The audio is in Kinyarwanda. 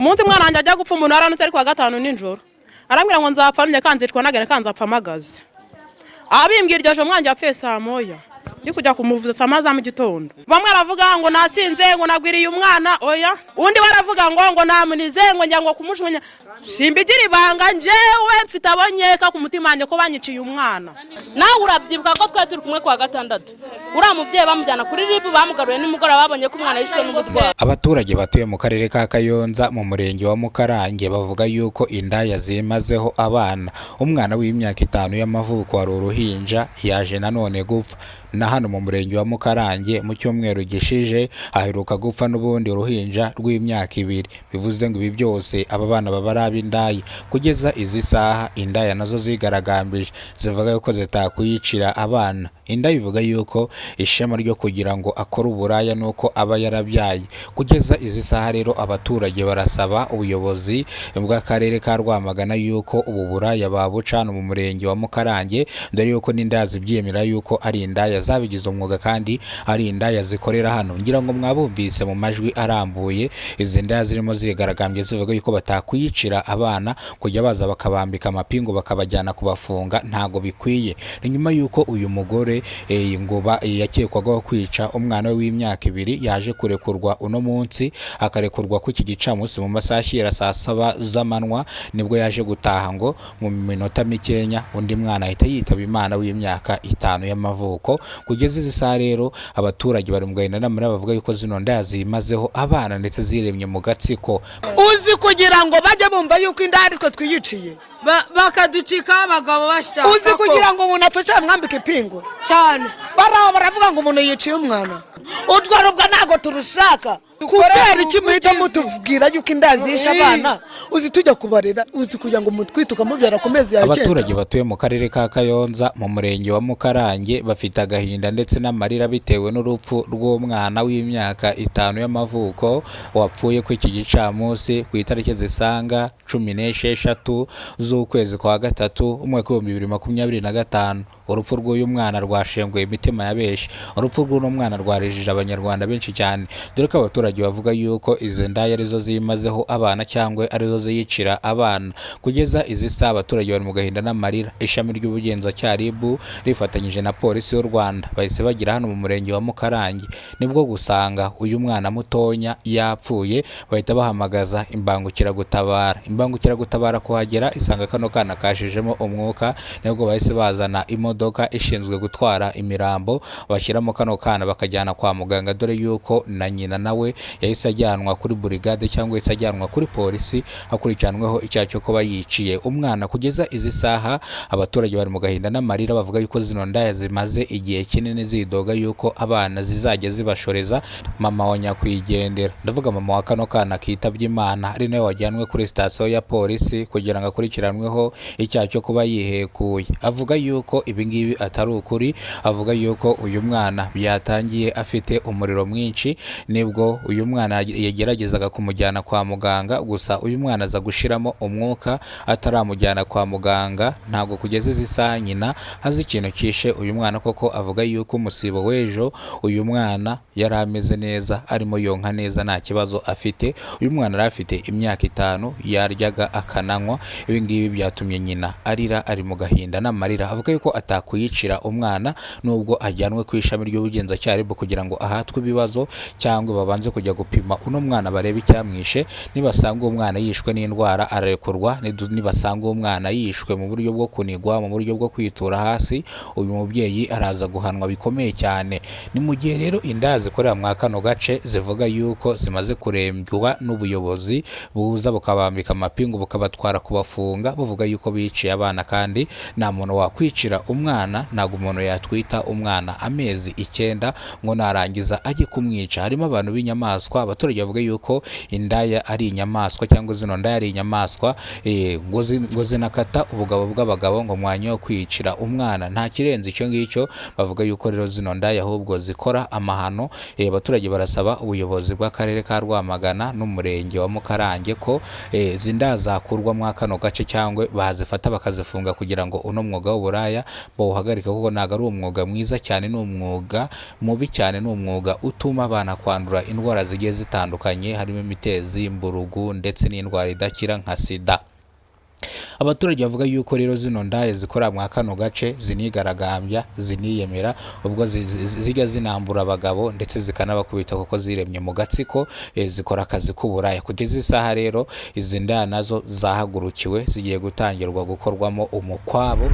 Umunsi umwana wanjye ajya gupfa, umuntu aranutse ari kuwa gatanu nijoro, arambwira ngo nzapfa none kanzicwa nagane, kanzapfa mpagaze. Abimbwira iryo joro, umwana yapfuye saa 1, ndi kujya kumuvuza saa 1 za mu gitondo. Bamwe baravuga ngo nasinze, ngo nagwiriye umwana, oya. Undi baravuga ngo namunize, ngo njya ngo kumujugunya. Simbigira ibanga, njyewe mfite abo nkeka ku mutima wanjye ko banyiciye umwana. Nawe urabyibuka ko twari turi kumwe kuwa gatandatu, uriya mubyeyi bamujyana kuri RIB, bamugaruye nimugoroba, babonye ko umwana yishwe n'uburwayi. Abaturage batuye mu karere ka Kayonza mu murenge wa Mukarange bavuga yuko indaya zimazeho abana. Umwana w'imyaka 5 y'amavuko wari uruhinja yaje nanone gupfa. Na hano mu murenge wa Mukarange mu cyumweru gishije aheruka gupfa n'ubundi uruhinja rw'imyaka 2. Bivuze ngo ibi byose aba bana baba ari ab'indaya. Kugeza izi saha indaya nazo zigaragambije zivuga yuko zitakwiyicira abana. Indaya ivuga yuko ishema ryo kugira ngo akore uburaya nuko aba yarabyaye. Kugeza izi saha rero abaturage barasaba ubuyobozi bw'akarere ka Rwamagana yuko ubu buraya babuca hano mu murenge wa Mukarange, dore yuko n'indaya zibyemera yuko ari indaya zabigize umwuga kandi ari indaya zikorera hano. Ngira ngo mwabumvise mu majwi arambuye izi ndaya zirimo zigaragambye zivuga yuko batakwiyicira abana, kujya baza bakabambika amapingu bakabajyana kubafunga ntago bikwiye. Ni nyuma yuko uyu mugore ngo yakekwagaho kwica umwana we w'imyaka 2 yaje kurekurwa uno munsi, akarekurwa ku iki gicamunsi mu masaha ashyira saa 7 z'amanywa, nibwo yaje gutaha ngo mu minota mikenya undi mwana ahita yitaba Imana w'imyaka 5 y'amavuko. Kugeza izi saha rero abaturage bari mu gahinda n'amarira, bavuga yuko zino ndaya zimazeho abana ndetse ziremye mu gatsiko. Uzi kugira ngo bajye bumva yuko inda ari twe twiyiciye, bakaducikaho abagabo bashaka. Uzi kugira ngo umuntu afashe bamwambike ipingu cyane. Baraho baravuga ngo umuntu yiciye umwana, urwo rubwa ntabwo turushaka. Kubera iki muhita mutubwira yuko inda zishe abana? Uzi tujya kubarera, uzi kugira ngo mutwite ukamubyara ku mezi yawe 9. Abaturage batuye mu karere ka Kayonza mu murenge wa Mukarange bafite agahinda ndetse n'amarira bitewe n'urupfu rw'umwana w'imyaka 5 y'amavuko wapfuye ku iki gicamunsi ku itariki zisaga 16 z'ukwezi kwa gatatu umwaka 2025. Urupfu rw'uyu mwana rwashenguye imitima ya benshi. Urupfu rw'uno mwana rwarijije abanyarwanda benshi cyane, dore ko abaturage bavuga yuko izi ndaya arizo zimazeho abana cyangwa arizo ziyicira abana. Kugeza izi saha abaturage bari mu gahinda n'amarira. Ishami ry'ubugenzacyaha RIB rifatanyije na polisi y'u Rwanda bahise bagera hano mu murenge wa Mukarange, nibwo gusanga uyu mwana mutonya yapfuye, bahita bahamagaza imbangukiragutabara. Imbangukiragutabara kuhagera isanga kano kana kashijemo umwuka, nibwo bahise bazana imodoka ishinzwe gutwara imirambo, bashyiramo kano kana bakajyana kwa muganga, dore yuko na nyina nawe yahise ajyanwa kuri burigade cyangwa yahise ajyanwa kuri polisi akurikiranweho icyaha cyo kuba yiciye umwana. Kugeza izi saha abaturage bari mu gahinda n'amarira, bavuga yuko zino ndaya zimaze igihe kinini zidoga yuko abana zizajya zibashoreza. Mama wa nyakwigendera, ndavuga mama wa kano kana kitabye Imana, ari nawe wajyanwe kuri sitasiyo ya polisi kugira ngo akurikiranweho icyaha cyo kuba yihekuye, avuga yuko ibi ngibi atari ukuri. Avuga yuko uyu mwana byatangiye afite umuriro mwinshi, nibwo uyu mwana yageragezaga kumujyana kwa muganga, gusa uyu mwana aza gushiramo umwuka ataramujyana kwa muganga. Ntabwo kugeza izi saha nyina azi ikintu kishe uyu mwana, koko avuga yuko umusibo w'ejo uyu mwana yari ameze neza, arimo yonka neza, nta kibazo afite. Uyu mwana yari afite imyaka 5, yaryaga akananywa. Ibi ngibi byatumye nyina arira, ari mu gahinda n'amarira, avuga yuko atakwiyicira umwana nubwo ajyanwe ku ishami ry'ubugenzacyaha RIB kugira ngo ahatwe ibibazo cyangwa babanze kujya gupima uno mwana barebe icyamwishe. Nibasanga uwo mwana yishwe n'indwara ararekurwa, nibasanga uwo mwana yishwe mu buryo bwo kunigwa, mu buryo bwo kwitura hasi, uyu mubyeyi araza guhanwa bikomeye cyane. Ni mu gihe rero indaya zikorera mwa kano gace zivuga yuko zimaze kurembywa n'ubuyobozi buza bukabambika amapingu bukabatwara kubafunga, buvuga yuko biciye abana kandi nta muntu wakwicira umwana, ntabwo umuntu yatwita umwana amezi 9 ngo narangiza ajye kumwica. Harimo abantu b'inyamaswa. Abaturage bavuga yuko indaya ari inyamaswa cyangwa zino ndaya ari inyamaswa, ngo zinakata ubugabo bw'abagabo ngo mwanya wo kwicira umwana, nta kirenze icyo ngicyo. Bavuga yuko rero zino ndaya ahubwo zikora amahano. Abaturage barasaba ubuyobozi bw'akarere ka Rwamagana n'umurenge wa Mukarange ko izi ndaya zakurwa mwa kano gace cyangwa bazifata bakazifunga kugira ngo uno mwuga w'uburaya bawuhagarike, kuko ntabwo ari umwuga mwiza cyane, ni umwuga mubi cyane, ni umwuga utuma abana kwandura indwara n'indwara zigiye zitandukanye, harimo imitezi, imburugu ndetse n'indwara idakira nka sida. Abaturage bavuga yuko rero zino ndaya zikora mwa kano gace zinigaragambya, ziniyemera, ubwo zijya zinambura abagabo ndetse zikanabakubita kuko ziremye mu gatsiko, zikora akazi k'uburaya. Kugeza isaha rero izi ndaya nazo zahagurukiwe, zigiye gutangirwa gukorwamo umukwabo.